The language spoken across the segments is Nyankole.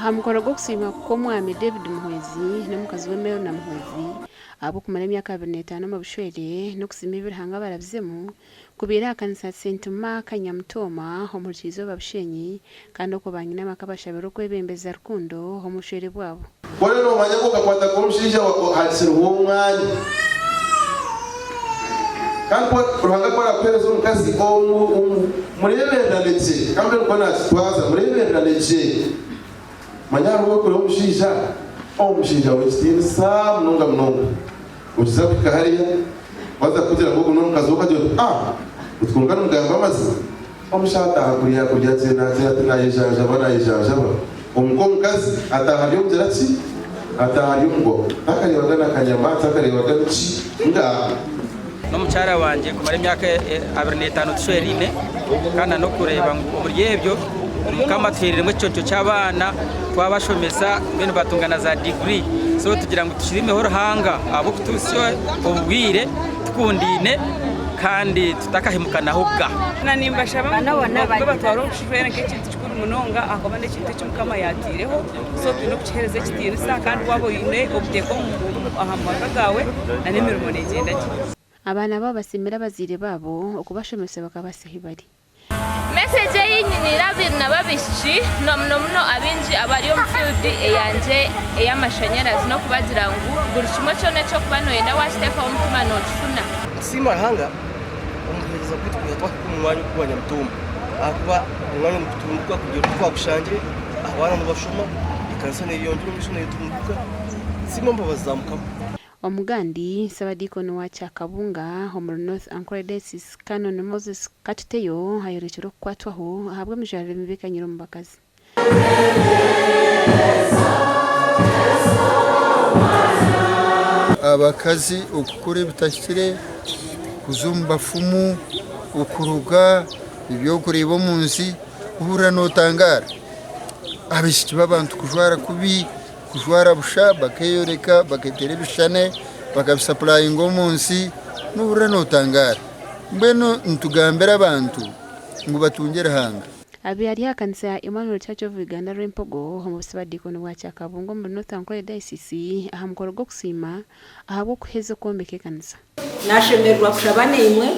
Aha mukoro gw'okusiima kw'Omwami David Muhwezi n'omukazi we Melna Muhwezi ahabw'okumara emyaka 25 omu bushwere n'okusiima ebi Ruhanga abarabizemu kubaire aha kanisa ya St Mark Nyamutooma omuri Kyizooba Bushenyi kandi okwo banyina amaka bashabirwe okwebembeza rukundo omu bushwere bwabo. Ku ori noomanya ngu okakwata k'omushaija hakiriho omwanya, kandi ku Ruhanga ku araakuheereza omukazi, mureebererane gye, kandi nikwo naakitwaza, mureebererane gye. Manya hariho orikureeba omushaija, omushaija w'ekitiinisa munonga munonga, okiza kuhika hariya, waaza kukugira ngu ogu n'omukazi we okagira oti, Ah! Oti kwonka nimugamba amazima? Omushaija ataaha kuriya kurya gye naagira ati naayejanjaba naayejanjaba. Omuka omukazi ataaha ari omugira ki? Ataaha ari omugwa. Takareebaga na kanyama, takareebaga niki? Nga. N'omukyara wangye kumara emyaka 25 tushweraine kandi na n'okureeba ngu omuri ebyo Mukama atuhairiremu ekiconco ky'abaana twabashomesa mbwenu batunga na za diguri so tugira ngu tushimireho Ruhanga ahabw'okutuhitsya obu bwire tukundaine kandi tutakahemukanaho ga. Na nimbashaba ngu bagume batware obushwere nk'ekintu kikuru munonga ahakuba n'ekintu eki Mukama yaataireho so twine okukiheereza ekitiinisa kandi waaba oine obuteeka aha maka gaawe na n'emirimo neegyenda gye. Abaana baabo basiimire abazaire baabo okubashomesa bakabahitsya ahu bari. Message ei nyiniire abairi nabo abaishiki na muno muno abaingi abari omu field eyangye ey'amashanyarazi n'okubagira ngu buri kimwe kyona eki orikuba noyenda wakiteekaho omutima nokifuna. Nitusiima Ruhanga omu buheereza bwaitu kwiha twahika omu mwanya ogu gwa Nyamutumba ahakuba omwanya nigutunguka kuruga obu twagushangire, abaana nibashoma, ekanisa neyeyongyera omu maisho netunguka, nitusiima embabazi za Mukama. Omugandi, Ssabadiikoni wa Kyakabunga omuri North Ankole Diocese, Canon Moses Katuteyo ayorekire okukwatwaho ahabw'emijwarire mibi ekanyire omu bakazi. Abakazi okukora ebitahikire, kuza omu bafumu, okuroga, eby'okureeba omu nsi, ohurira nootangaara. Abaishiki b'abantu kujwara kubi. Kujwara busha bakeyoreka baketera ebishushane bakabisapurayinga omu nsi nohurira notangara. Mbwenu nitugambira abantu ngu batungye Ruhanga. Abaire ari aha kanisa ya Emmanuel Church of Uganda Rwempogo omu Busabadiikoni bwa Kyakabungo omuri North Ankole Diocese aha mukoro gw'okusiima ahabw'okuheza okwombeka ekanisa. Nashemererwa kushaba naimwe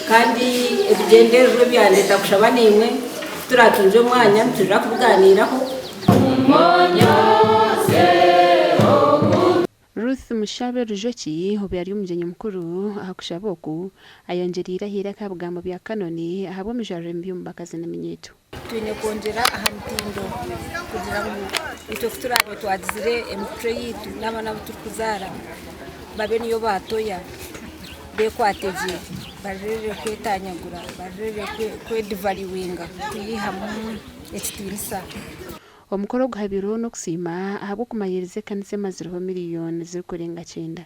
kandi ebigyendererwa ebyandeeta kushaba naimwe kuturatungye omwanya nitwija kubiganiiraho. Ruth Mushabe Rujoki obu yari omugyenyi mukuru aha kushaba oku, ayongyereire aha iraka aha bigambo bya Kanoni ahabw'emijwarire mibi omu bakazi n'eminyeeto. Twine kwongyera aha mutindo kugira ngu itwe ku turaabe twagizire emicwe yaitu n'abaana abu turikuzaara babe niyo baatoya beekwate gye bareebe kwetanyagura bareebe kwedivaluwinga kweyihamu ekitiinisa. Omukoro oguhabirweho n'okusiima ahabw'okumariiriza ekanisa emazireho miriyoni zirikurenga kyenda.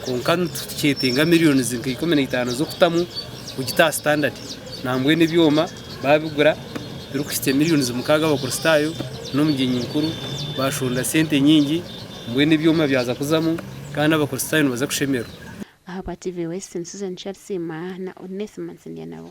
Kwonka nitukyetenga millions nka 15 z'okutamu kugita aha standard. Nambwenu ebyoma babigura birikuhitsya millions 6 abakristaayo n'omugyenyi mukuru bashonda sente nyingi mbwenu ebyoma byaza kuzamu kandi abakristaayo nibaza kushemererwa. Ahabwa TV West, Susan Kyarisiima na Onesmus Ndyanabo.